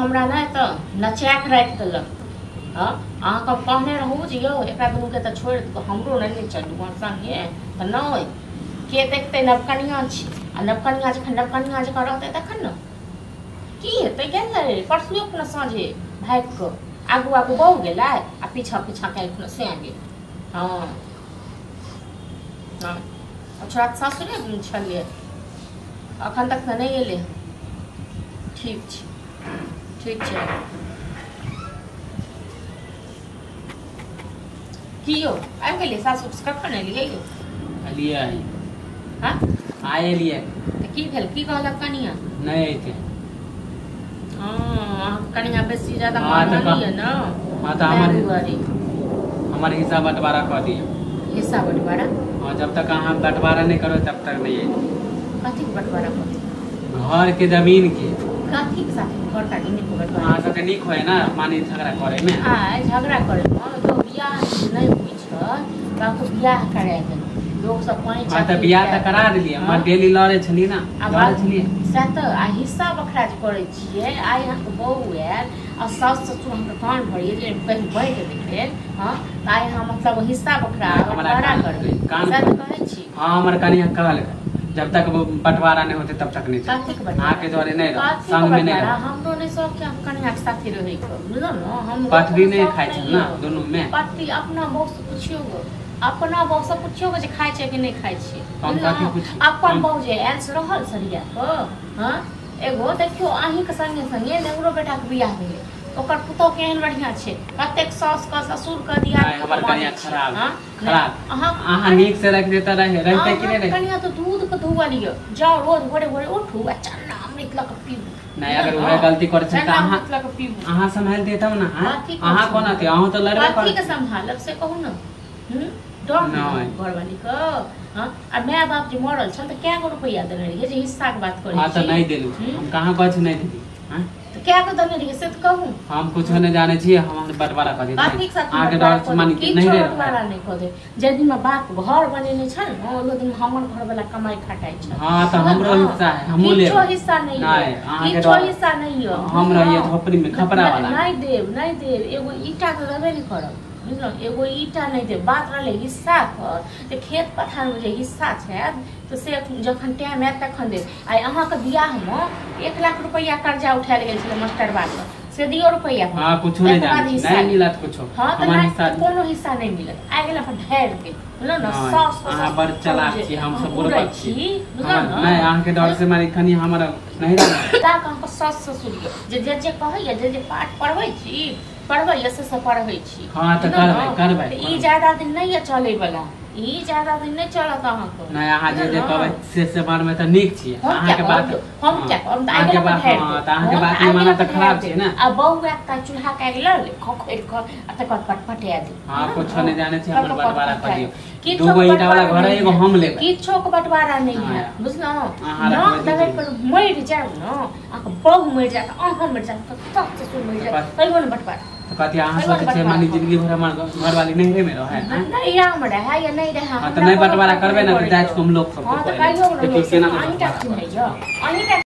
हमरा नहि तऽ नचा के राखि देलक। हँ, अहाँके हम कहने रहू जे यौ एकरा दुनूके तऽ छोड़ि हमरो नहि चलू अहाँ संगे, तऽ नहि के देखतै, नवकनिया छी आ नवकनिया जखन नवकनिया जकाँ रहतै तखन ने की हेतै। गेलै परसुए अपना साँझे भागि कऽ आगू आगू बहु गेलै आ पीछा पीछा काल्हि खुना से गेल। हँ हँ, छोड़ा तऽ सासुरे छलियै, अखन तक तऽ नहि एलै। ठीक छै, ठीक छै। की यौ आबि गेलियै सासुर से? कखन एलियै यौ? एलियै। हँ, आइ एलियै। तऽ की भेल, की कहलक कनिया? नहि एतै। हँ, अहाँके कनिया बेसी ज्यादा हँ, तऽ मानल यऽ ने। हँ, तऽ हमर ताहि दुआरे हमर हिस्सा बंटवारा कऽ दिअ। हिस्सा बंटवारा? हँ, जब तक अहाँ बंटवारा नहि करबै तब तक नहि एतै। कथीके बंटवारा कऽ? घर के जमीन के। कथीके साथे घर का जमीन के बंटवारा? अहाँ सबके नीक होय ने मानी झगड़ा करे में। आइ झगड़ा करे में जो बियाह नहि होइ छै तब बियाह करा देलहुँ, लोक सब पैंच। हँ, तऽ बियाह तऽ करा देलियै, हमर डेली लड़े छलियै ने, लड़े छलियै। सएह तऽ, आ हिस्सा बखरा जे करै छियै, आइ अहाँके बहू आयल आ साउस ससुर अहाँके कान भरियै जे कहीं बढ़ि गेल। हँ, तऽ आइ अहाँ मतलब हिस्सा बखरा हमरा बंटवारा कान करबै? कान सएह तऽ कहै छी। हँ, हमर कनिया कहलकै जब तक वो बंटवारा नहीं होते तब तक नहीं चलते। कथीके बंटवारा? अहाँके जरे नहीं रह, कथीके संग में नहीं बंटवारा? रह। हमरो नहि शौक छै कनियाके साथे रहैके, बुझलहुँ ने? हमरो पथरी कोनो नहीं शौक खाइ छै नहि ने यऽ। दुनू में। पति अपना बहू से पुछियौ गो, अपना बहू से पुछियौ गो जे खाइ छै कि नहि खाइ छै। हम बुझलहुँ? कथी पुछि? अपन हम बहू जे आयल से रहल सरिया कऽ। हँ, एगो देखियौ अहीँके संगे संगे नेगरो बेटाके बियाह भेलै, ओकर पुतोह केहन बढ़िआँ छै, कतेक सासके ससुरके नहि, दियादनीके हमर मानै कनिया छै। खराब हँ, नहि खराब। अहाँ अहाँ नीक से रख देता रहे रहते कि नहीं अहाँके रहते? कनिया तऽ दूध के धोअल यऽ, जाउ रोज भोरे भोरे उठू आ चन्ना अमृत लऽ कऽ पीबू। नहीं, अगर बुझलहुँ? वह गलती करे छै तऽ चन्ना अहाँ अमृत लऽ कऽ पीबू। अहाँ सम्हाल देतौ ने? हाँ? कथी अहाँ कोना थे, अहूँ तऽ लड़बे कथी कर के सम्हालब से कहू ने? डर नहि। घरवाली के। हँ, आ my बाप जे मरल छल तऽ कए गो रुपैआ देने रहियै जे हिस्साके बात करै हाँ, तऽ छी? नहीं देलू। हम कहाँ कहै छी नहीं देली? हाँ? तऽ कए गो देने रहियै से तऽ कहू। हम कुछो नहीं जाने छी, हम बंटवारा कर कथीके देते। साथ अहाँके बंटवारा डर कऽ मानी देब? कि नहीं किछो रहे। बंटवारा नहि कऽ देब। जाहि दिनमे बाप घर बनेने छल ने ओहि दिन हमर घरवला कमाइ खटाइ छल। हाँ, तऽ हमरो बुझलहुँ? हिस्सा है, हमहूँ किछो लेब। हिस्सा नहि नहि, यऽ, अहाँके किछो डर हिस्सा नहि यऽ। हम रहियै बुझलहुँ? झोपड़ी में खपरा वाला। नहि देब, नहि देब, एगो ईटा तऽ देबे नहि करब, बुझलहुँ? एगो ईटा नहि देब। बात रहलै हिस्साके, तऽ खेत पथारमे जे हिस्सा छै तऽ से जखन टाइम आयत तखन देब। आइ अहाँके बियाहमे 1 लाख रुपैआ कर्जा उठायल गेल छलै मास्टरबासँ, से दियौ रुपैआ। हाँ, कुछो नहीं तकर बाद जाने छी, हिस्सा नहीं लेब। मिलत कुछो। हाँ, तऽ हमर नहि हिस्सा कोनो हिस्सा नहि मिलत। आइ गेला पर ढारि देब, बुझलहुँ ने? नहि, साउस अहाँ बड़ चलाक छी, हम सब बुड़बक छी। बुझलहुँ हमर ने? नहीं, अहाँके डर से मारी कनि हमर नहीं रहल। ताक अहाँके साउस ससुर यऽ जे जे जे कहैया, जे जे पाठ पढ़बै छी पढ़बैया से सब पढ़बै छी। हाँ, तऽ बुझलहुँ करबै ने? करबै। तऽ ई ज्यादा दिन नहि यऽ चलैवला, ई ज्यादा दिन नहि चलत अहाँके। नहीं, अहाँ जे जे बुझलहुँ? कहबै से मानबै तऽ नीक छियै। हम अहाँके क्या बात कहब? हम क्या कहब? हम तऽ आइ अहाँके गेला पर बात ढारि हाँ, देब। तऽ अहाँके हम बात तऽ नहि आइ गेला मानब तऽ पर खराब ढारि छै देब। ने। आ बहू आयत तऽ चूल्हा के आगि लऽ ले खखोरि कऽ आ तकर बाद पटपटा देब। हाँ, बुझलहुँ कुछो ने? नहीं जाने छी, हमर तकर बंटवारा पटपटा कर दियौ। देब। किछो दूगो के ईटा वाला बंटवारा घर है, नहि एगो हैत। हम लेबै। किछो के बंटवारा नहि हाँ। हैत, बुझलहुँ? अहाँ नाक रखबै दगड़ि दू पर मरि जायब ने, अहाँके बहू मरि जायत, अहाँ मरि जायत, सास ससुर मरि जायत, तैयो ने बंटवारा। तऽ कथी अहाँ तैयो ने सोचै छियै बंटवारा मानी करब। जिंदगी भर हमर घरवाली नहिरे में रहै? आँय? नहि आम रहै या नहि रहै, हाँ, तऽ हमरा नहि कोनो बंटवारा फर्क करबै नहि ने तऽ पड़ैए। जाइ छी हम लोक सबके हँ, तऽ कहै कहियौ ने देखियौ लोक केना सबके, अहीँटा बंटवारा चिन्हैए करै। अहीँटा।